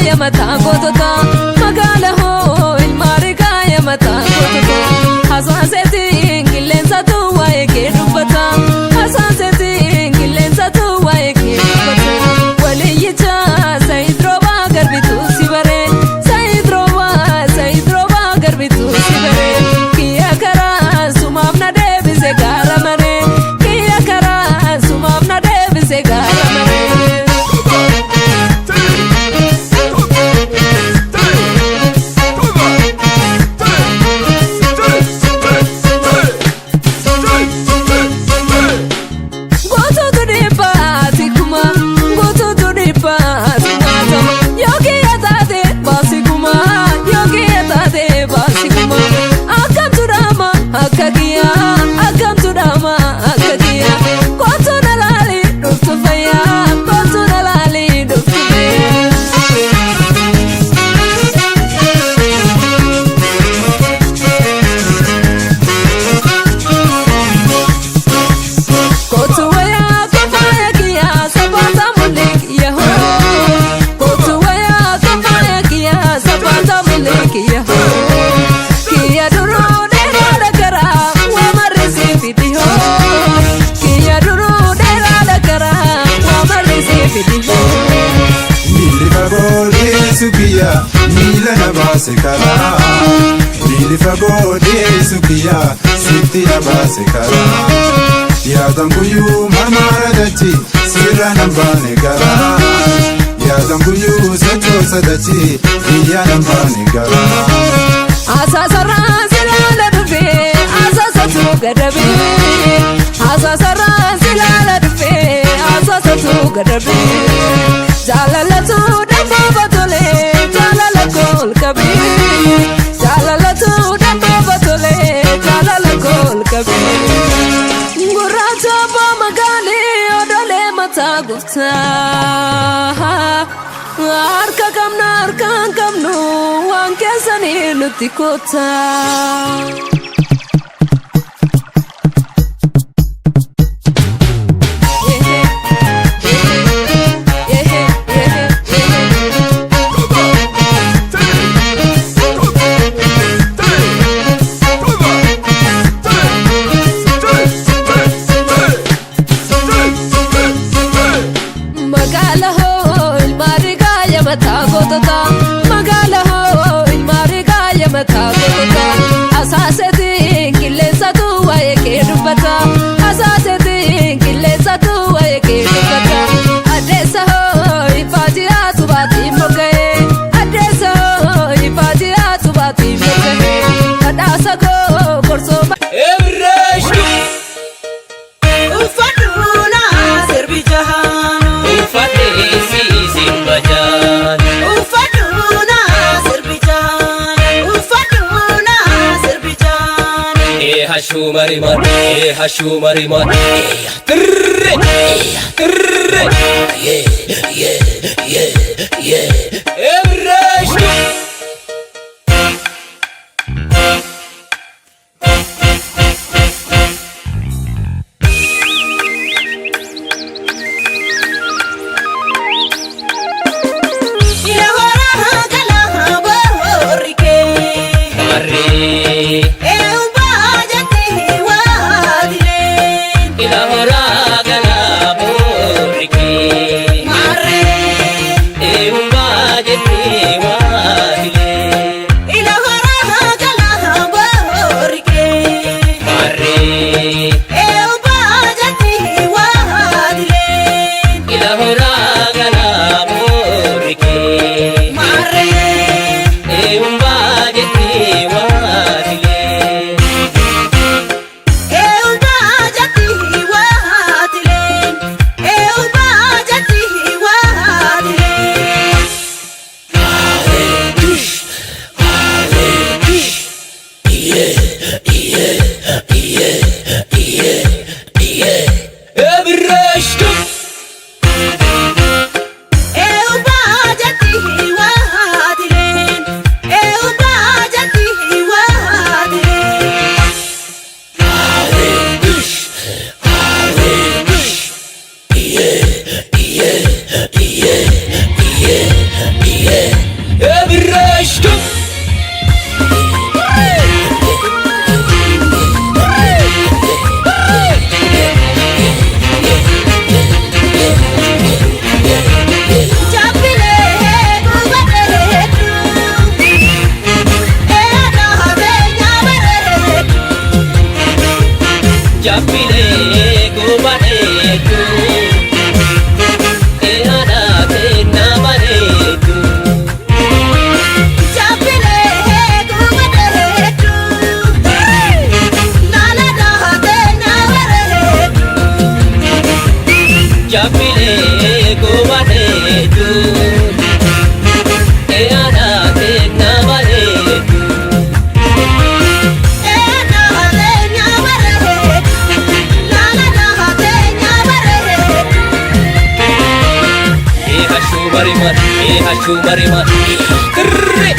yaa mataa gootota. Magaala hoo ilma rigaa yaa mataa gootota. Hasaaseetiin qilleensatu waa'ee kee dubbata. Hasaaseetiin qilleensatu waa'ee kee dubbata. Waliyyicha Saayid Roobaa garbituu si baree. Saayid Roobaa Saayid Roobaa garbituu si baree. Kiyya karaa sumaaf na deebise gaara maree. Kiyya karaa sumaaf na deebise gaara maree. Gootuutu dhibbaati kuma, gootuutu dhibbaati nyaatama. Yookiin taate baasi kuma, yookiin taate baasi kuma. Akkamtu dhaama akka kiyyaa, akkamtu dhaama akka kiyyaa. Kootu na laali dhuftu fayyaa, kootu na laali dhuftu fayyaa. Kootu wayaa kofaaya kiyyaa sabaata mul'ik yahoo. Kootu wayaa kofaaya kiyyaa sabaata mul'ik yahoo. Kiyya duruu dheeraa dhagaraa waa marrisii fidihoo. Kiyya duruu dheeraa dhagaraa waa marrisii fidihoo. Miilli fagoo dhiyeessu kiyya miila na baase karaa. Miilli fagoo dhiyeessu kiyya sitti na baase karaa. Yaadan guyyuu marmaara dachi sirra nan baane garaa. Yaadan guyyuu sochoosa dachi biyya nan baane garaa. Asaasarraa silaala dhufee asaasatu gadabee. Asaasarraa silaala dhufee asaasatu gadabee. Jaalalatu dambooba tolee jaalala kool qabee. Jaalalatu dambooba tolee jaalala kool qabee. Gurraacha abbaa magaalee odolee mataa gooftaa. Harka qabna harkaan qabnu waan keessanii nutti kottaa. Magaala hoo ilma rigaa yaa mataa gootota. Magaala hoo ilma rigaa yaa mataa gootota. Asaaseetiin qilleensatu waa'ee kee dubbata. Asaaseetiin qilleensatu waa'ee kee dubbata. Addeessa hoo ifaati baatii mogga'ee. Addeessa hoo ifaati baatii mogga'ee. Badhaasa koo gorsoo. Hashumariman, eh hashumariman, eh tirre, eh tirre, ye ye ye ye, emresh. Marree, ila horaa galaa boorikee, eehumbaa. Hashuu marimaa. Tirre.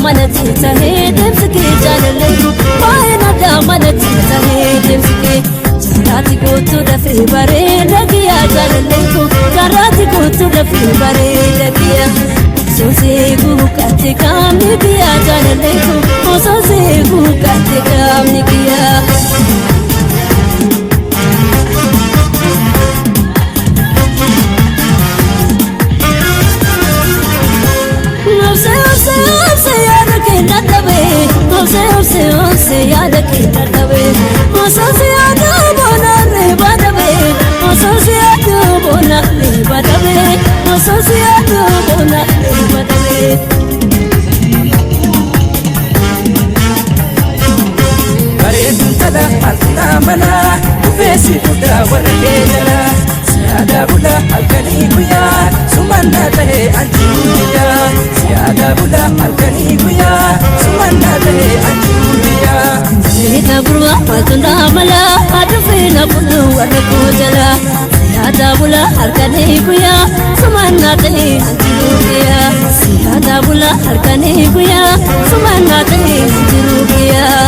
Manatti tahee deemsi kee jaalallee baay'een addaa manatti tahee deemsi kee jaarraati kootu dafee bareeda kiyyaa jaalallee koo jaarraati kootu dafee bareeda kiyyaa osoo seeguu kaate qaamni kiyyaa jaalallee koo osoo seeguu kaate qaamni kiyyaa. Obse obse obse yaada kee dadhabe obse obse obse yaada kee dadhabe osoo si yaadu boona reeba dhabe osoo si yaadu boona reeba dhabe osoo si yaadu boona reeba dhabe. Bareeduun tala maaltu mala dhufeessi guddaa warra kee jala siyaada bula halkanii guyyaa sumannaa ta'ee anjuu biyyaa siyaada bula halkanii guyyaa sumannaa ta'ee anjuu biyyaa. Meeta gurba maaltu mala adufee na fudhu warra koo jala siyaada bula halkanii guyyaa sumannaa ta'ee anjuu biyyaa siyaada bula halkanii guyyaa sumannaa ta'ee anjuu biyyaa.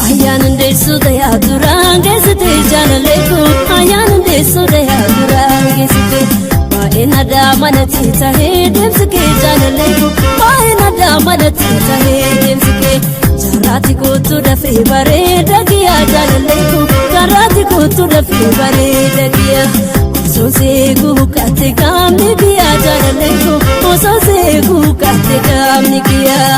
Ayyaana ndeessu dayaa duraan geessite jaalallee koo ayyaana ndeessu dayaa duraan geessite baay'een addaa manatti tahee deemsi kee jaalallee koo baay'een addaa manatti tahee deemsi kee jaarraati kootu dafee bareeda kiyyaa jaalallee koo jaarraati kootu dafee bareeda kiyyaa osoo seeguu kaate qaamni kiyyaa jaalallee koo osoo seeguu kaate qaamni kiyyaa.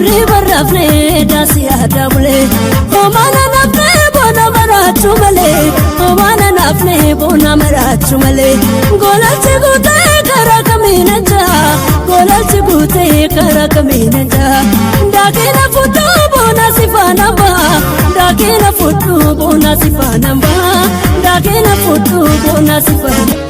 Riba rafne daasi aadaa bulee Omaana nafne boona maraachuu malee Omaana nafne boona maraachuu malee Golalchi guutee karaa kamiin ejjaa Golalchi guutee karaa kamiin ejjaa Daakina fudduu boona si faana ba'a Daakina fudduu boona si faana ba'a Daakina fudduu boona si faana.